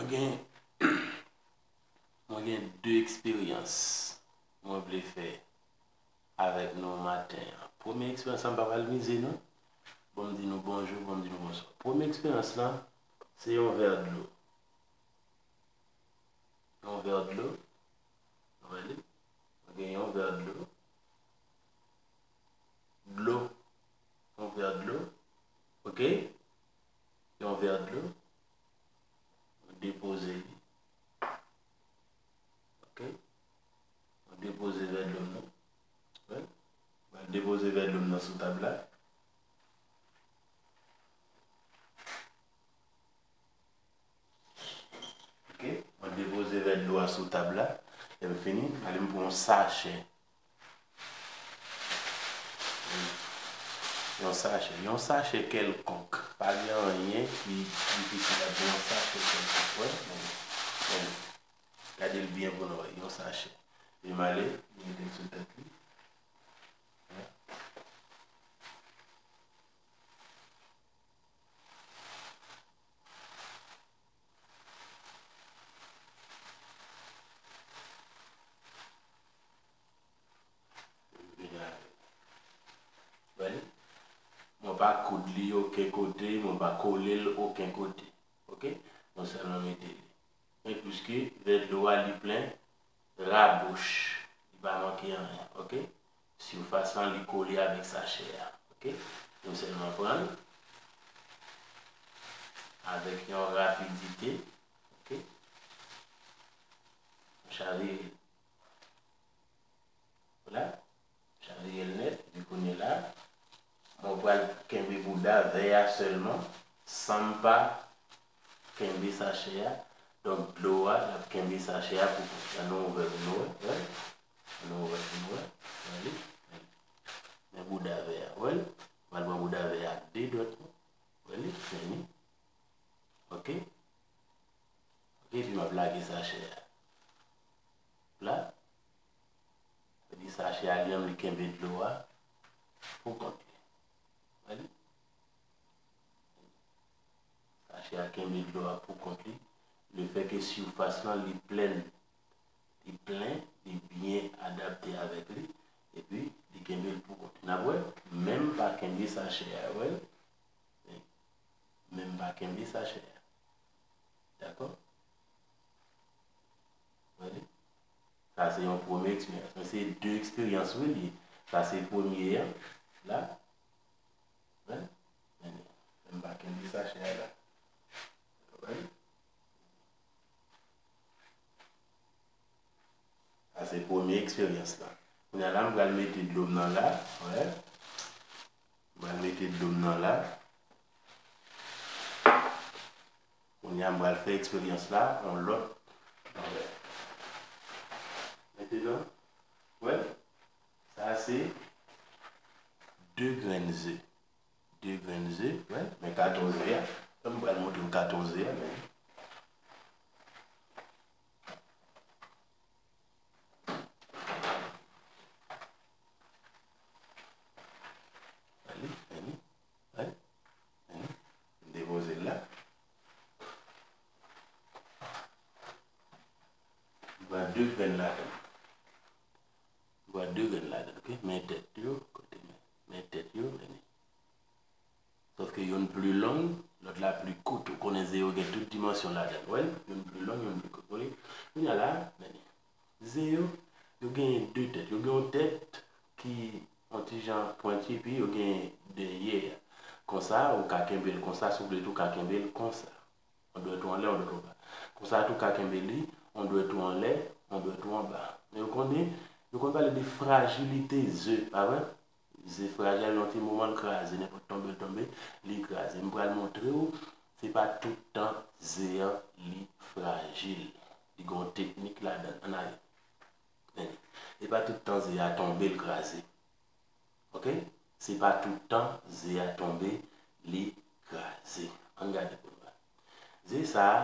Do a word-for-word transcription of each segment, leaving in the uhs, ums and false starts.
Gen, mwen gen de eksperyans mwen vle fè avèk nou maten an. Premye eksperyans la, m pa pral mize non. Bon, m di nou bonjou, bon, m di nou bonswa. Premye eksperyans la, se yon vè dlo. Yon vè dlo. Nou wè li? Mwen gen yon vè dlo. Dlo. Yon vè dlo. Ok? Yon vè dlo. Mwen depoze li. Ok? Mwen depoze vè dlo m nan. Wè? Mwen depoze vè dlo m nan sou tab la. Ok? Mwen depoze vè dlo a sou tab la. Lè m fini, ale m pran yon sachè. Yon sachè. Yon sachè kèlkonk. Pa gen anyen ki difisil avèk yon sachè kèlkonk. Wè? Gade l byen pou nou wè. Yon sachè. Epi m ale, m mete l sou tèt li. Vini avè l. Wè li? Mwen pa koud li okenn kote, mwen pa kole l okenn kote. Ok? Mwen sèlman mete li. Men piske vè dlo a li plen, rabouch, li pa manke anyen, ok? Sifas lan li kole avèk sachè a, ok? Nou sèlman pran l avèk yon rapidite, ok? Nou chavire l. Vwala. Chavire l nèt, epi kounye la, mwen pral kenbe bouda vè a sèlman, san m pa kenbe sachè a. Donk, dlo a, l ap kenbe sachè a pou kont li. Ann nou ouvè pou nou wè, wè. Ann nou ouvè pou nou wè. Wè li? Men bouda vè a, wè l? Pral pran bouda vè a ak de dwèt mwen. Wè li? Men li. Ok? Ok, epi m ap lage sachè a. La. Epi sachè a li menm li kenbe dlo a pou kont li. Wè li? Sachè a kenbe dlo a pou kont li. Lefètke sifas lan li plen, li plen, li byen adapte avèk li, epi li kenbe l pou kont li. N ap wè, menm pa kenbe sachè a, wè l? Menm pa kenbe sachè a. Dakò? Wè li? Sa se yon premye eksperyans. Men se de eksperyans wi li ye. Sa se premye an. La. Wè? Men, men m pa kenbe sachè a la. Wè li? Sa se premye eksperyans la. Kounye a la, m pral mete dlo m nan la. Wè. M pral mete dlo m nan la. Kounye a, m pral fè eksperyans la yon lòt mannyè. Mentnan, wè, sa se de grenn ze. De grenn ze, wè, men katòz ze a. M pral montre w katòz ze a, men. Wè li, wè li, wè li, wè li. M depoze l la. M pran de grenn ladan l. M pran de grenn ladan l, ok? Men tèt yo, kote men, men tèt yo, men li. Sòf ke youn pli long, lòt la pli kout. Ou konnen ze yo gen tout dimansyon ladan l. Wè l? Youn pli long, youn pli kout. Wè li? Kounye a la, men li. Ze yo, yo genyen de tèt. Yo gen yon tèt ki yon ti jan pwenti, epi yo gen dèyè a. Konsa, ou ka kenbe l konsa, si w vle tou, ou ka kenbe l konsa. Yon dwèt ou anlè, yon dwèt ou anba. Konsa tou ka kenbe li, yon dwèt ou anlè, yon dwèt ou anba. Men yo konnen, yo konn pale de frajilite ze, pa vre? Ze frajil, yon ti moman l kraze, nenpòt tonbe l tonbe, li kraze. M pral montre w, se pa tout tan ze an li frajil. Li gen yon teknik ladan l. Ann ale. Men li. Se pa tout tan ze a tonbe, l kraze. Ok? Se pa tout tan ze a tonbe, li kraze. Ann gade pou nou wè. Ze sa a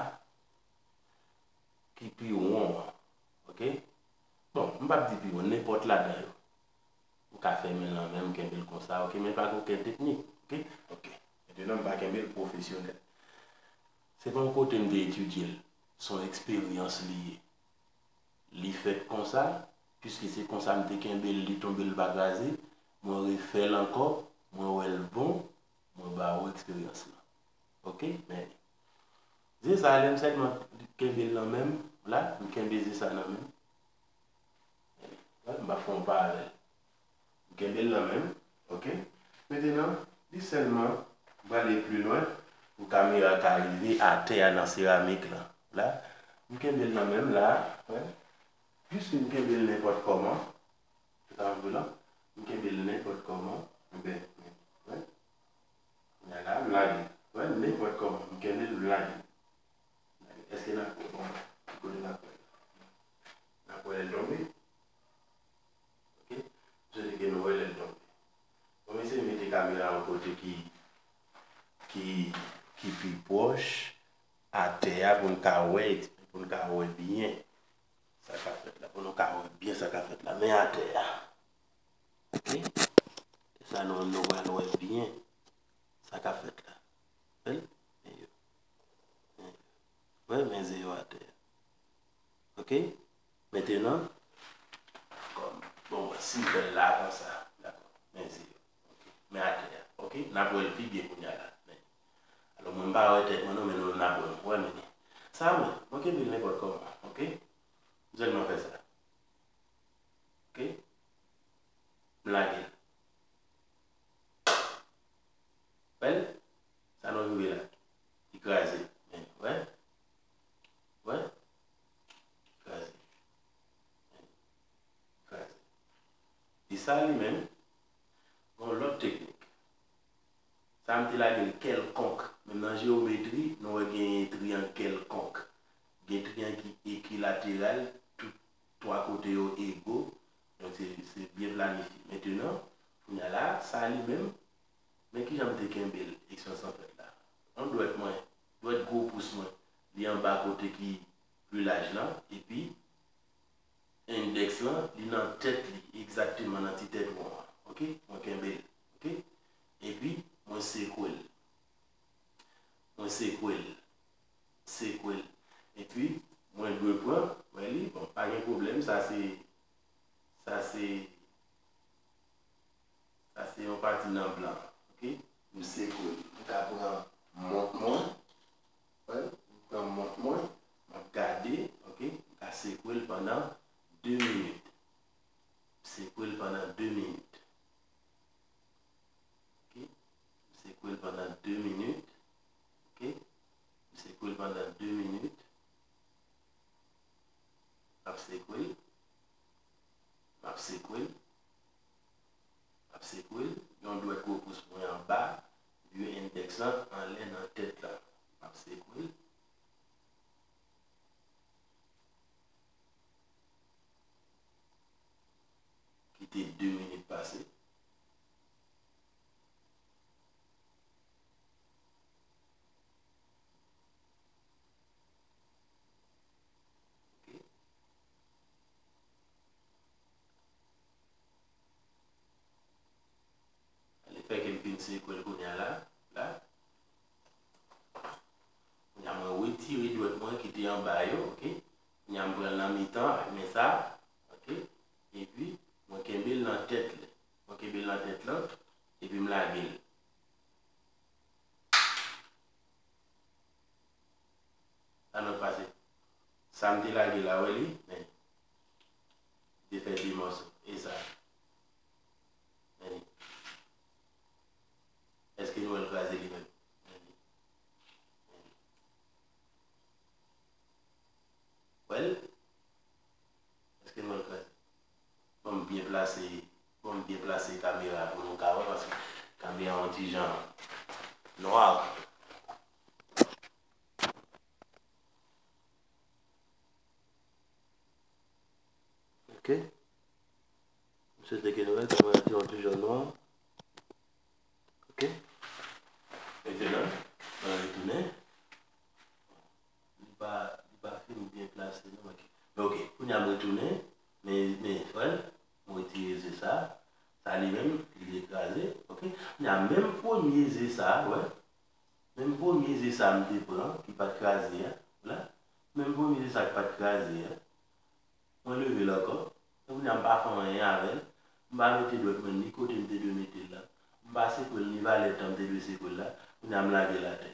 ki pi won an. Ok? Bon, m p ap di pi won, nenpòt ladan yo. Ou ka fèmen l nan men m, kenbe l konsa, ok? Men pa gen okenn teknik, ok? Ok. Mentnan, m pa kenbe l pwofesyonèl. Se pa yon kote m te etidye l. se yon eksperyans li ye. Li fèt konsa, piske se konsa m te kenbe l, li tonbe, l pa kraze, mwen refè l ankò, mwen wè l bon, mwen ba ou eksperyans lan. Oke? Men, ze sa, lè m sèlman kenbe l nan men m, la, m kenbe ze sa nan men m. M va fè yon paralèl. M kenbe l nan men m, oke? Mentenan, li sèlman, m prale pli lwen pou kamera ka rive atè a nan seramik lan. La, m kenbe l nan men m la, wè. Piske m kenbe l nenpòt kòman, se sa m vle la, m kenbe l nenpòt kòman, enben, wè. Kounye a la, m lage. Wè, nenpòt kòman, m kenbe l, m lage. Èske n ap wè? Bon, ki kote n ap wè? N ap wè lè l tonbe? Oke? M swete ke nou wè lè l tonbe. Bon, m eseye mete kamera yon kote ki, ki, ki pi pwòch atè a pou n ka wè, pou n ka wè byen sa k ap fèt la, pou nou ka wè byen sa k ap fèt la. Men atè a. Oke? E sa nou, nou pral wè byen sa k ap fèt la. Bèl? Men yo. Men yo. Wè, men ze yo atè a. Oke? Mentenan, kòm, bon, mwen, si m fè l la konsa, dakò, men ze yo. Oke? Men atè a. Oke? N ap wè l pi byen kounye a la. Men, alò, mwen, m pa wè tèt mwen, non, men nou menm n ap wè l. Wè, men, sa, mwen, mwen kenbe l nenpòt kòman. Oke? M sèlman fè sa. Oke? M lage l. Wè l? Sa nou rive la. Li kraze. Men, wè? Wè? Kraze. Men, kraze. E sa li menm, gon lòt teknik. Sa m te lage l kèlkonk. Menm nan jewometri, nou wè gen triyang kèlkonk. Gen triyang ki ekilateral, tout twa kote yo ego. Donk, se, se byen planifye. Mentenan, kounye a la, sa li menm, men kijan m te kenbe l, eksperyans lan fèt la. Yon dwèt mwen, dwèt gwo pous mwen, li anba kote ki pli laj lan, epi endèks lan, li nan tèt li, egzakteman nan ti tèt won an. Oke? Mwen kenbe l. Oke? Epi, mwen sekwe l. Mwen sekwe l. Sekwe l. Epi, mwen dwe pran, wè li, bon, pa gen pwoblèm, sa se, sa se, sa se yon pati nan plan, oke? M sekwe l. M ka pran mont mwen, wè, m pran mont mwen, m ap gade, oke? M ka sekwe l pandan de minit. M sekwe l pandan de minit. Oke? M sekwe l pandan de minit. Oke? M sekwe l pandan de minit. M ap sekwe l. M ap sekwe l. M ap sekwe l. Yon dwèt gwo pous mwen anba. Epi endèks lan anlè nan tèt la. M ap sekwe l. Kite de minit pase. Oke. Li fè ke m fin sekwe l kounye a la. La. Kounye a mwen retire dwèt mwen ki te anba yo, oke? Kounye a m pran l nan mitan ak men sa, oke? Epi, mwen kenbe l nan tèt li. Mwen kenbe l nan tèt lan, epi m lage l. Sa nou pase. Sa m te lage la, wè li? Men. Li te fè de mòso. E sa? Men li. Èske nou wè l kraze li menm? Men li. Men li. Wè l? Èske nou wè l kraze? Ban m byen plase, ban m byen plase kamera pou nou ka wè, paske kamera yon ti jan nwa. Oke. M swete ke nou wè kamera ti yon ti jan nwa. Oke. Mentenan, mwen retounen. Li pa, li pa fin byen plase, non, oke. Men oke, kounye a m retounen, men, men, wè l, m retire ze sa. Sa li menm, li te kraze, oke. Kounye a, menm premye ze sa, wè. Menm premye ze sa m te pran, ki pa t kraze a, la. Menm premye se sa k pa t kraze a. Mwen leve l ankò. E kounye a m pa fè anyen avè l. M pa mete dwèt mwen ni kote m te dwe mete l la. M pa sekwe l ni valè tan m te dwe sekwe l la. Kounye a m lage l atè.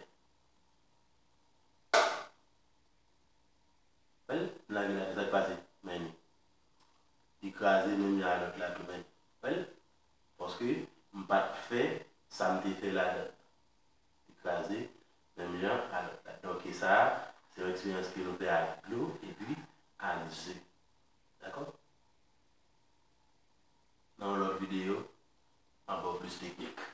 Wè l? M lage l atè, sa k pase? Men li. Li kraze menm jan a lòt la tou, men. Wè l? Paske m pa t fè sa m te fè ladan. Li kraze menm jan a lòt la. Donk, e sa a, se yon eksperyans ke nou fè ak dlo epi ak ze. Dakò? Nan yon lòt videyo, m ap ba w plis teknik.